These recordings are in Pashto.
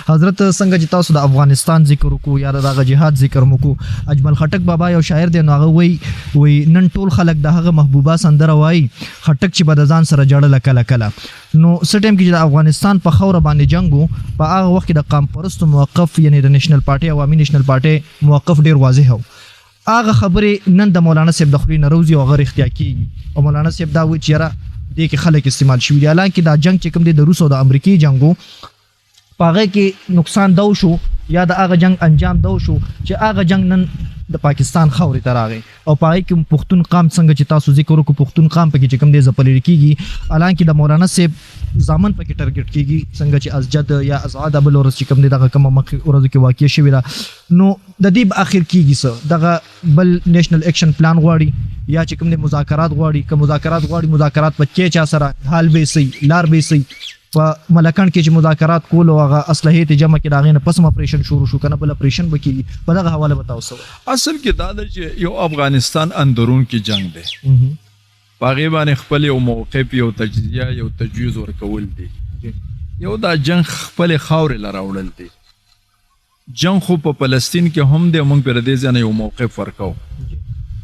حضرت، څنګه چې تاسو د افغانستان ذکر وکړو یا د دغه جهاد ذکر مو کو، اجمل خټک بابا یو شاعر دی، نو هغه وایي نن ټول خلک د هغه محبوبه سندره وایي، خټک چې به د ځان سره جړله کله کله. نو څه ټایم کې چې د افغانستان په خاوره باندې جنګ وو، په هغه وخت کې د قام پرستو موقف، یعنی د نېشنل پارټي، عوامي نېشنل پارټي موقف ډیر واضح وو. هغه خبرې نن د مولانا صاحب د خولې نه روزي او هغه رښتیا کیږي، او مولانا صاحب دا وایي چې یاره، دې کې خلک استعمال شوي دي، حالانکه دا جنګ چې کوم دی، د روس او د امریکې جنګ وو. په هغه کې نقصان دا شو یا د هغه جنګ انجام دا شو چې هغه جنګ نن د پاکستان خاورې ته راغی او په هغې کې پښتون قام، څنګه چې تاسو ذکر وکړو، پښتون قام پکې چې کوم دی ځپل کېږي، حالانکه د مولانا صاحب زامن پکې ټارګټ کېږي، څنګه چې ازجد یا ازعاد بل ورځ چې کوم دی دغه کومه مخکې ورځو کې واقع شوې ده. نو د دې به اخر کېږي څه؟ دغه بل نېشنل اکشن پلان غواړي یا چې کوم دی مذاکرات غواړي؟ که مذاکرات غواړي، مذاکرات په کې چا سره؟ حال به سي، لار به سي. په ملکند کې چې مذاکرات کول او هغه اسلحې ته جمع کې، د هغې نه پس هم اپریشن شروع شو، کنه بل اپریشن به کېږي؟ په دغه حواله به تاسو څه؟ اصل کې دا ده چې یو افغانستان اندرون کې جنگ دی، په هغې باندې خپل یو موقف، یو تجزیه، یو تجویز ورکول دي. یو دا جنګ خپلې خاورې له راوړل دي. جنګ خو په فلسطین کې هم دی، موږ پر دې ځای نه یو موقف ورکو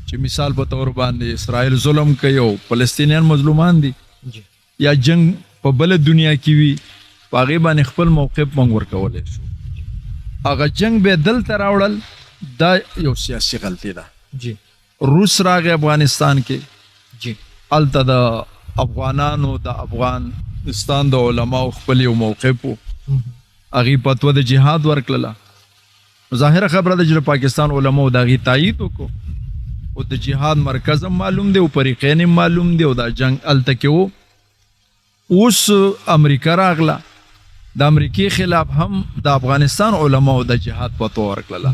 چې مثال په تور باندې اسرائیل ظلم کوي او فلسطینیان مظلومان دي، یا جنګ په بله دنیا کې وي، په هغې باندې خپل موقف موږ ورکولی شو. هغه جنګ به دلته راوړل، دا یو سیاسي غلطي ده. روس راغی افغانستان کې، هلته د افغانانو، د افغانستان د علماو خپل یو موقف وو، هغې فتوا د جهاد ورکړله. ظاهره خبره ده چې د پاکستان علماو د هغې تایید وکړو، او د جهاد مرکز هم معلوم دی او فریقین هم معلوم دی، او دا جنګ هلته کې وو. اوس امریکا راغله، د امریکې خلاف هم د افغانستان علماو د جهاد فتوا ورکړله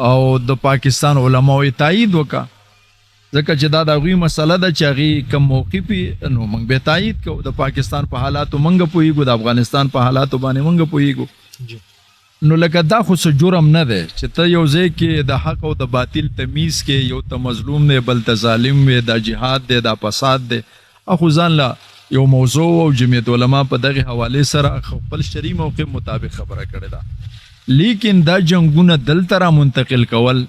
او د پاکستان علماو یې تایید وکړه، ځکه چې دا د هغوی مسله ده چې هغې کوم موقف وي، نو موږ به تایید کوو. د پاکستان په حالاتو موږ پوهیږو، د افغانستان په حالاتو باندې موږ پوهیږو. نو لکه دا خو څه جرم نه دی چې ته یو ځای کې د حق او د باطل تمیز کې، یو ته مظلوم دی، بل ته ظالم وي، دا جهاد دی، دا فساد دی. اخو ځان له یو موضوع او جمعیت علما په دغه حواله سره خپل شرعي موقف مطابق خبره کړې ده، لیکن دا جنگونه دلته را منتقل کول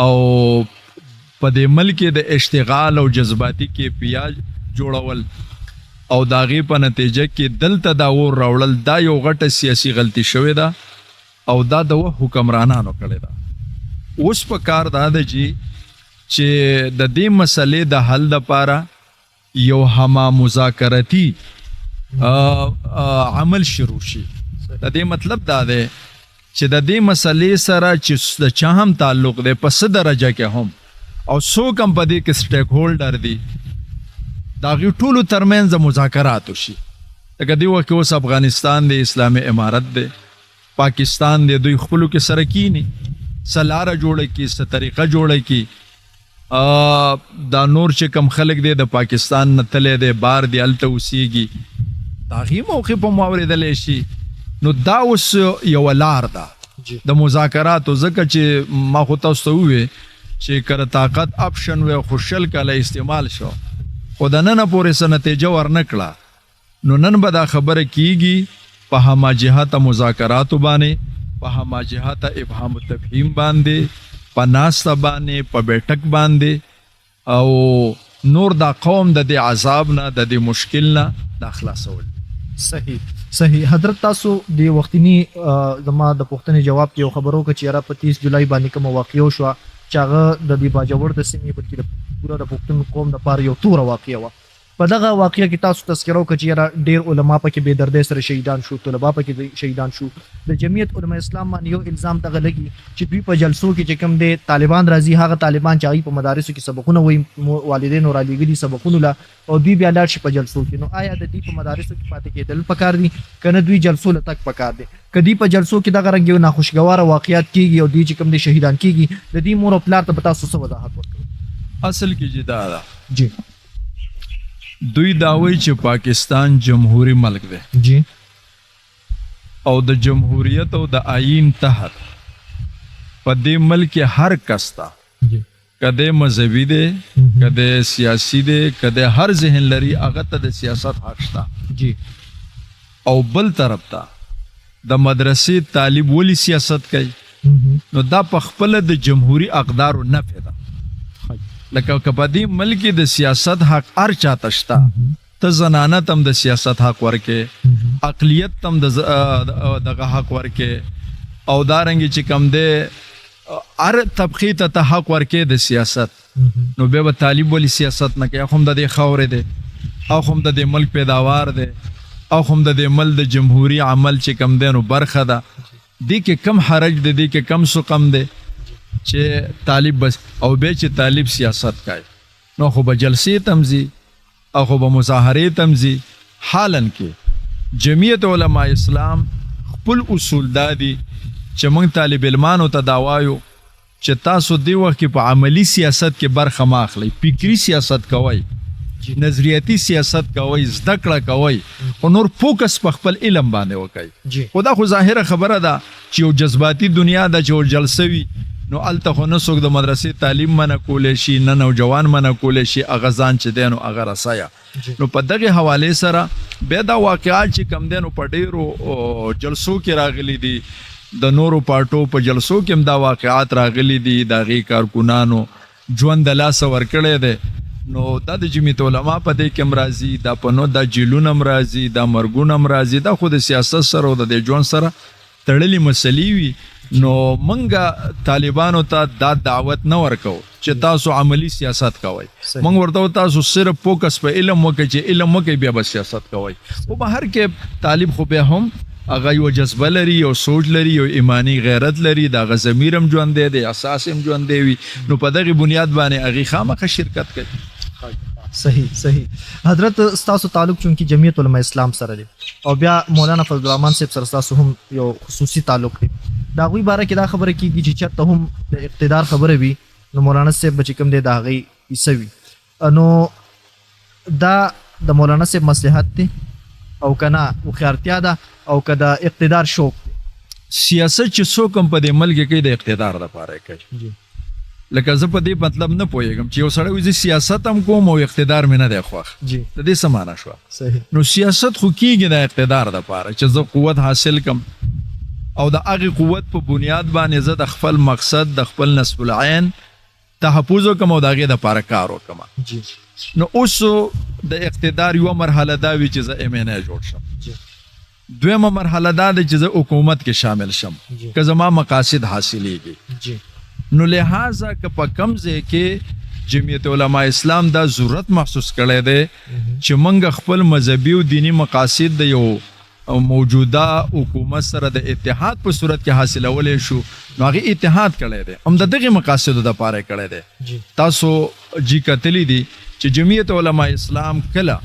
او په دې ملک کې د اشتغال او جذباتي کیفیت جوړول او د هغې په نتیجه کې دلته دا اور راوړل، دا یو غټه سیاسي غلطي شوې ده او دا د وخت حکمرانانو کړې ده. اوس په کار دا ده چې د دې مسلې د حل لپاره یو هما مذاکرتي عمل شروع شي. د دې مطلب دا دی چې د دې مسلې سره چې د چا هم تعلق دی، په څه درجه کې هم او څوک هم په دې کې سټیک هولډر دي، د هغې ټولو ترمنځ مذاکرات وشي. لکه دې وخت کې اوس افغانستان دی، اسلامي امارت دی، پاکستان دی، دوی خپلو کې سره کینی، څه لاره جوړه کړي، څه طریقه جوړه کړي. دا نور چې کم خلک دی د پاکستان نه تللی دی، بار دی، هلته اوسیږي، د هغې موقف هم اورېدلی شي. نو دا اوس یوه لار ده د مذاکراتو، ځکه چې ما خو تاسو ته ووی چې که د طاقت اپشن وی خو 20 کاله استعمال شو، خو د ننه پورې څه نتیجه ورنه کړه. نو نن به دا خبره کیږي په همه جهته مذاکراتو باندې، په همه جهته افهام و تفهیم باندې، په ناسته باندې، په بیټک باندې، او نور دا قوم د دې عذاب نه، د دې مشکل نه دا خلاصول. صحیح. حضرت، تاسو د وختینی زما د پوښتنې جواب کې یو خبرو کې چې یاره، په 30 جولای باندې کومه واقعه وشوه چې هغه د دې باجوړ د سیمې، بلکې د پوره د پښتون قوم دپاره یو توره واقعه وه. په دغه واقعه کې تاسو تذکره وکړه چې یاره، ډیر علما پکې بې دردۍ سره شهیدان شو، طلبا پکې شهیدان شو. د جمعیت علما اسلام باندې یو الزام دغه لګي چې دوی په جلسو کې چې کوم دی طالبان راځي، هغه طالبان چې هغوی په مدارسو کې سبقونه وایي، والدینو رالیږلي سبقونو له، او دوی بیا لاړ شي په جلسو کې. نو آیا د دوی په مدارسو کې پاتې کېدل پکار دي که نه دوی جلسو له تګ پکار دی؟ که دوی په جلسو کې دغه رنګ یو ناخوشګواره واقعیات کېږي او دوی چې کوم دی شهیدان کېږي، د دوی مور او پلار ته به تاسو څه وضاحت ورکوئ؟ اصل کې چې دا ده، دوی دا وایي چې پاکستان جمهوري ملک دی او د جمهوریت او د آئین تحت په دې ملک کې هر کس ته، که دی مذهبي دی، که دی سیاسي دی، که دی هر ذهن لري، هغه ته د سیاست حق شته. او بل طرف ته د مدرسې طالب ولې سیاست کوي، نو دا په خپله د جمهوري اقدارو نفې ده. لکه که په دې ملک کې د سیاست حق هر چاته شته، ته زنانه ته هم د سیاست حق ورکې، اقلیت ته هم دغه حق ورکې، او دارنګې چې کوم دی هر طبقې ته ته حق ورکې د سیاست، نو بیا به طالب ولې سیاست نه کوي؟ هغه هم د دې خاورې دی، هغه هم د دې ملک پیداوار دی، هغه هم د دې ملک د جمهوري عمل چې کوم دی نو برخه ده. دې کې کم حرج دی، دې کې کم سقم دی چې طالب بس. او بیا چې طالب سیاست کوي نو خو به جلسې ته هم ځي او خو به مظاهرې ته هم ځي. حالن کې جمعیت علما اسلام خپل اصول دا دي چې موږ طالب علمانو ته دا وایو چې تاسو دې وخت کې په عملي سیاست کې برخه مه اخلئ، فکري سیاست کوئ، نظریاتي سیاست کوئ، زده کړه کوئ، خو نور فوکس په خپل علم باندې وکړئ. خو دا خو ظاهره خبره ده چې یو جذباتي دنیا ده چې یو جلسه وي نو هلته خو نه څوک د مدرسې تعلیم منع کولی شي، نه نوجوان منع کولی شي، هغه ځان چې دی نو هغه رسایه. نو په دغه حوالې سره بیا دا واقعات چې کوم دی نو په ډیرو جلسو کې راغلي دي، د نورو پارټو په جلسو کې هم دا واقعات راغلي دي، د هغې کارکنانو ژوند د لاسه ورکړی دی. نو دا د جمعیت علما په دې کې هم راځي، دا په نو دا جیلونه هم راځي، دا مرګونه هم راځي، دا خو د سیاست سره او د دې ژوند سره تړلې مسلې وي. نو مونږ طالبانو ته دا دعوت نه ورکو چې تاسو عملی سیاست کوئ، مونږ ورته تاسو صرف فوکس په علم وکړئ، چې علم وکړئ بیا به سیاست کوئ. خو بهر کې طالب خو بیا هم هغه یو جذبه لري، یو سوچ لري، یو ایمانی غیرت لري، د هغه ضمیر هم ژوندی دی، احساس هم ژوندی وي، نو په دغه بنیاد باندې هغې خامخا شرکت کوي. صحیح صحیح. حضرت ستاسو تعلق چونکی جمعیت علماء اسلام سره دی او بیا مولانا فضل الرحمن صاحب سره ستاسو هم یو خصوصي تعلق دی، د هغوی باره کې دا خبره کیږي چې چېرته هم د اقتدار خبره وي نو مولانا صاحب به چې کوم دی د هغې حصه وي، نو دا د مولانا صاحب مصلحت دی او که نه هوښیارتیا ده او که د اقتدار شوق دی؟ سیاست چې څوک هم په دې ملک کې کوي د اقتدار دپاره یې کوي. لکه زه په دې مطلب نه پوهېږم چې یو سړی وایي زه سیاست هم کوم او اقتدار مې نه دی خوښ، د دې څه معنا شوه؟ نو سیاست خو کیږي د اقتدار دپاره چې زه قوت حاصل کم او د هغې قوت په بنیاد باندې زه د خپل مقصد د خپل نصب العین تحفظ وکم او د هغې دپاره کار وکم. نو اوس د اقتدار یوه مرحله دا وي چې زه ایم این ای جوړ شم، دویمه مرحله دا ده چې زه حکومت کې شامل شم که زما مقاصد حاصلېږي. نو لہذا که په کم ځای کې جمعیت علما اسلام دا ضرورت محسوس کړی دی چې موږ خپل مذهبي او دیني مقاصد د یو موجوده حکومت سره د اتحاد په صورت کې حاصلولی شو، نو هغې اتحاد کړی دی، هم د دغې مقاصدو دپاره یې کړی دی. تاسو جی کتلی دي چې جمعیت علما اسلام کله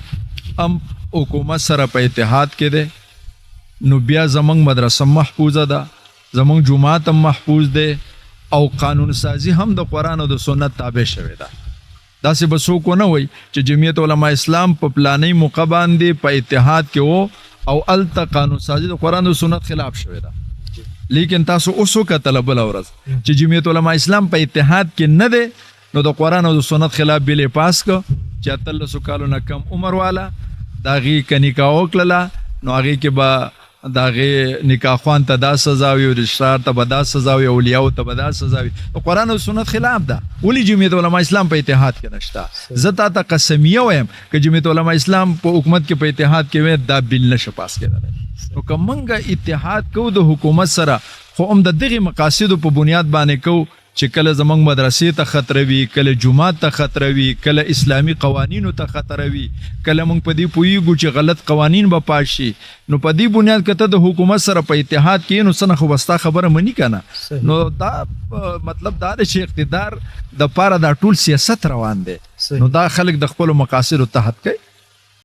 هم حکومت سره په اتحاد کې دی نو بیا زمونږ مدرسه محفوظه ده، زمونږ جومات هم محفوظ دی او قانون سازي هم د قرآن او د سنت تابع شوې ده. داسې به څوک ونه وایي چې جمعیت علما اسلام په پلانۍ موقع باندې په اتحاد کې و او هلته قانون سازي د قرآن او سنت خلاف شوې ده. لیکن تاسو اوس وکتله بله ورځ چې جمعیت علما اسلام په اتحاد کې نه دی نو د قرآن او د سنت خلاف بیل یې پاس کړ چې 18 کالو نه کم عمر والا د هغې که نکاح وکړله نو هغې کې به د هغې نکاح خوان ته دا سزا وي، رجسټرار ته به دا سزا وي، اولیاو ته به دا سزا وي. د قرآن او سنت خلاف ده. ولې جمعیت علما اسلام په اتحاد کې نشته؟ زه تا ته قسمیه وایم که جمعیت علما اسلام په حکومت کې په اتحاد کې وي دا بیل نشه پاس کېدلی. نو که موږ اتحاد کوو د حکومت سره خو هم د دغې مقاصدو په بنیاد باندې کوو چې کله زمونږ مدرسې ته خطر وي، کله جومات ته خطر وي، کله اسلامي قوانینو ته خطر وي، کله موږ په دې پوهیږو چې غلط قوانین به پاس شي، نو په دې بنیاد که ته د حکومت سره په اتحاد کې نو څه نه خو به ستا خبره مني که نه. نو دا مطلب دا دی چې اقتدار د پاره دا ټول سیاست روان دی، نو دا خلک د خپلو مقاصدو تحت کوي.